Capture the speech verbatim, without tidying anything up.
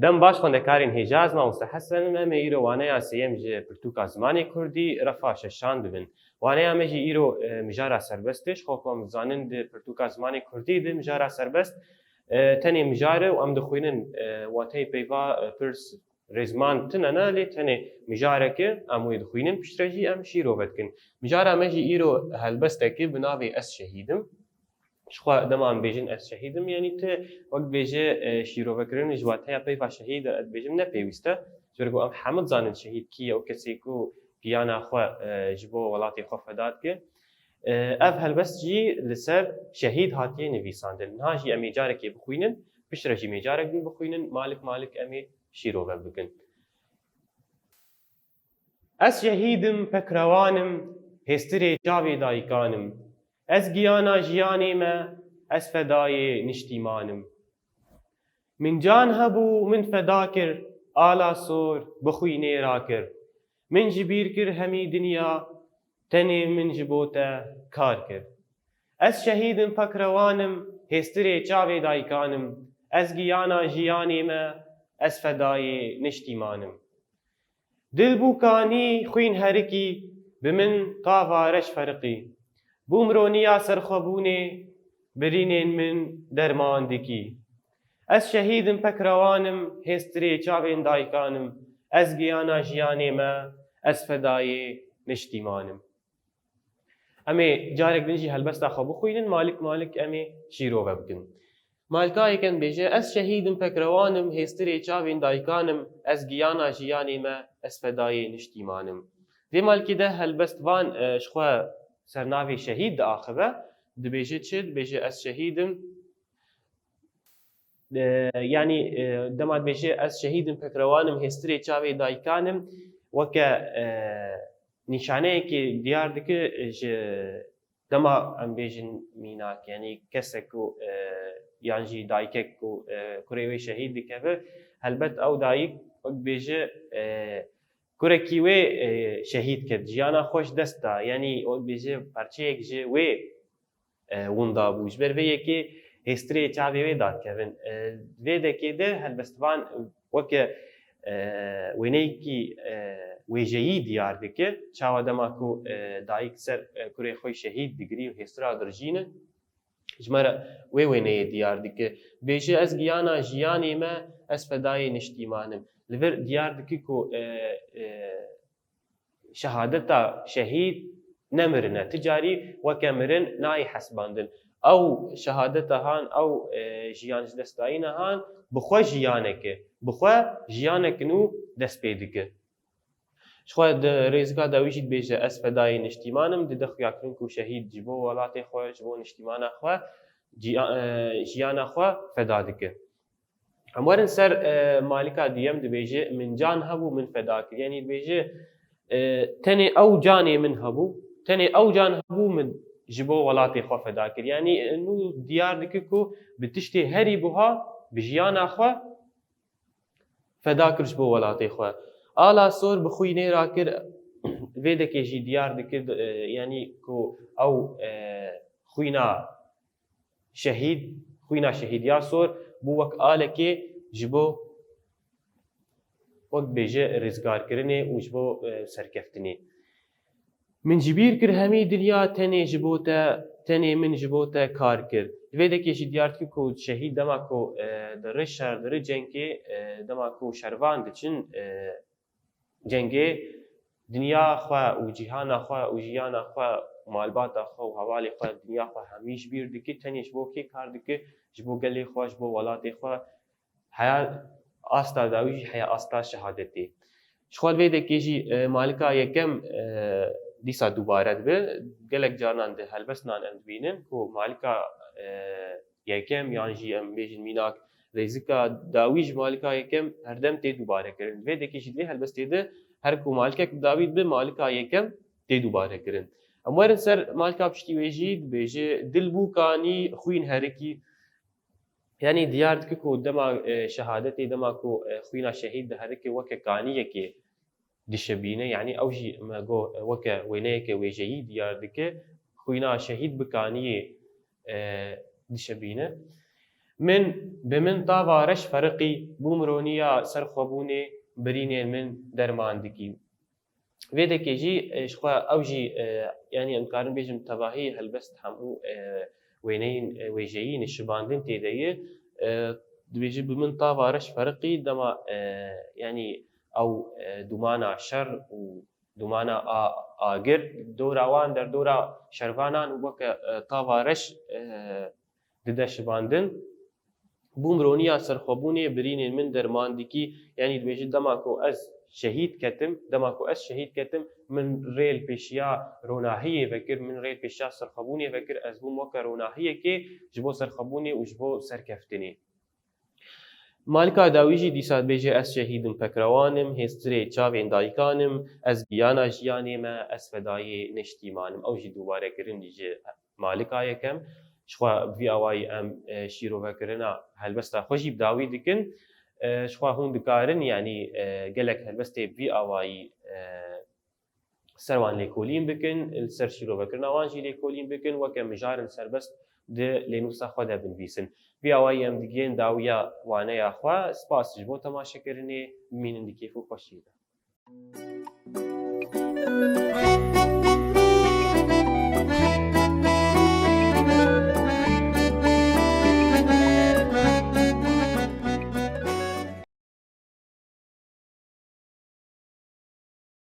Dem baş xwendekarên hêja, ez mamoste Hesen im. Em ê îro waneya sêyem ji pirtûka zimanê kurdî, refa şeşan dibin. Waneya me jî îro, e, mijara serbest e. Ji xwe ku em dizanin di pirtûka zimanê kurdî de mijara serbest, e, tenê mijar e û em dixwînin, e, wateyê peyva, e, pirs rêzman tune ne, lê tenê mijarek e, em wê dixwînin, piştre jî em şîrove dikin. Mijara me jî îro helbestek e bi navê Ez şehîd im. Ji xwe dema em bêjin Ez şehîd im, yanî tu wek dibêje, e, şîrovekirin ji wateya peyva şehîd e, ez dibêjim ne pêwîst e. Ji ber ku em hemû dizanin şehîd kî ye û kesê ku giyana xwe, e, ji bo welatê xwe feda dike. E, ev helbest jî li ser şehîd hatiye nivîsandin. Niha jî em ê carekê bixwînin, piştre jî em ê carek din bixwînin, malik malik em ê şîrove bikin. Ez şehîd im, pekrewan im, hêstirê çavê dayikan im. Ez giyana jiyanê me, ez fedayê niştîman im. Min can hebû, min feda kir, ala sor, bi xwînê rakir. Min ji bîr kir hemî dinya, tenê min ji bo te kar kir. Ez şehîd im, pekrewan im, hêstirê çavê dayikan im. Ez giyana jiyanê me, ez fedayê niştîman im. Dil bû kanî, xwîn herikî, bi min qava reş feriqî. Bûm roniya serxwebûnê, birînên min derman dikî. Ez şehîd im, pekrewan im, hêstirê çavên dayikan im. Ez giyana jiyanê me, ez fedayê niştîman im. Em ê carek din jî helbesta xwe bixwînin, malik malik em ê şîrove bikin. Malika yekem dibêje, Ez şehîd im, pekrewan im, hêstirê çavên dayikan im, ez giyana jiyanê me, ez fedayê niştîman im. Vê malikê de helbest van, e, ji xwe ser navê şehîd diaxive, dibêje çi? Dibêje, Ez şehîd im. E, yanî, e, dema dibêje, Ez şehîd im, pekrewan im, hêstirê çavê dayikan im, weke, e, nîşaneyekê diyar dike ji dema em bêjin mînak, yanî kesek ku, e, yan jî dayikek ku, e, kurê wê şehîd dikeve, helbet ew dayik wek bêje, e, kurekî wê, e, şehîd ket, jiyana xwe ji dest da, yanî wek bêje parçeyek ji wê, e, winda bû. Ji ber vê yekê hêstirê çavê wê dadikevin. E, vê dekê de helbestvan weke, e, wêneyekî, e, wêjeyî diyar dike. Çawa dema ku, e, dayik ser, e, kurê xwe şehîd digirî û hêstira dirijîne, ji me re wê wêneyê diyar dike. Bêje, Ez giyana jiyanê me, ez fedayê niştîman im. Li vir diyar dike ku, e, e, şehadeta şehîd ne mirin e. Ti carî weke mirin nayê hesibandin. Ew şehadeta han, ew, e, jiyan ji dest dayîna han, bi xwe jiyanek e. Bi xwe jiyanek nû dest pê dike. Ji xwe di rêzika dawî jî dibêje, Ez fedayê niştîman im, dide xuyakirin ku şehîd ji bo welatê xwe, ji bo niştîmana xwe, ciya-, e, jiyana xwe feda dike. Em werin ser, e, malika duyem, dibêje, Min can hebû, min feda kir. Yanî dibêje, e, tenê ew canê min hebû, tenê ew can hebû min ji bo welatê xwe feda kir. Yanî, e, nû diyar dike ku bi tiştê herî buha, bi jiyana xwe feda kir ji bo welatê xwe. Ala sor bi xwînê rakir, vê dekê jî diyar dikir, e, yanî ku ew, e, xwîna şehîd, xwîna şehîd ya sor bû wek alekê ji bo, wek bêje, rêzgarkirinê û ji bo, e, serkeftinê. Min ji bîr kir hemî dinya, tenê ji bo te, tenê min ji bo te kar kir. Di vê dekê jî diyar dikir ku şehîd dema ku, e, diri şer, diri cengê, e, dema ku şervan diçin, e, cengê, dinya xwe û cîhana xwe û jiyana xwe, malbata xwe û hevalê xwe, dinya xwe hemî ji bîr dike, tenê ji bo kê kar dike? Ji bo gelê xwe, ji bo welatê xwe. Heya asta dawî jî heya asta şehadetê. Ji xwe vê dekê jî, e, malika yekem, e, dîsa dubare dibe. Gelek carinan di helbestinan em dibînin ku malika, e, yekem yan jî em bêjin mînak rêzika dawî ji malika yekem herdem tê dubare kirin. Vê dekê jî di vê helbestê de her ku malikek dawî dibe, malika yekem tê dubare kirin. Em werin ser malika piştî wê jî, dibêje, Dil bû kanî, xwîn herikî. Yanî diyar dike ku dema, e, şehadetê, dema ku, e, xwîna şehîd diherike, weke kaniyekê dişebîne. Yanî ew jî me got, e, weke wêneyeke wêjeyî diyar dike. Xwîna şehîd bi kaniyê, e, dişebîne. Min, bi min tava reş feriqî, bûm roniya serxwebûnê, birînên min derman dikî. Vê dekê jî, e, ji xwe ew jî, e, yanî em dikarin bêjin tevahî helbest hemû, e, wêneyên, e, wêjeyî nişibandin tê de ye. E, dibêje bi min tava reş feriqî dema, e, yanî ew, e, dumana şer û dumana a-, agir dora wan derdora şervanan û weke, e, tava reş, e, dide şibandin. Bûm roniya serxwebûnê, birînên min derman dikî, yanî dibêje dema ku ez şehîd ketim, dema ku ez şehîd ketim, min rê li pêşiya ronahiyê vekir, min rê li pêşiya serxwebûnê vekir, ez bûm weke ronahiyekê ji bo serxwebûnê û ji bo serkeftinê. Malika dawî jî dîsa dibêje, ez şehîd im, pekrewan im, hêstirê çavên dayikan im, ez giyana jiyanê me, ez fedayê neştîman im. Ew jî dubare kirin ji Malika yekem. Ji xwe bi vî awayî em, e, şîrovekirina helbesta xwe jî bi dawî dikin. E, ji xwe hûn dikarin, yanî, e, gelek helbestê bi vî awayî, e, ser wan lêkolîn bikin, li ser şîrovekirina wan jî lêkolîn bikin, weke mijarên serbest di lênûsa xwe de binivîsin. Vî awayî em digihên dawiya waneya xwe. Spas ji bo temaşekirinê, bimînin di kêf û xweşiyê de.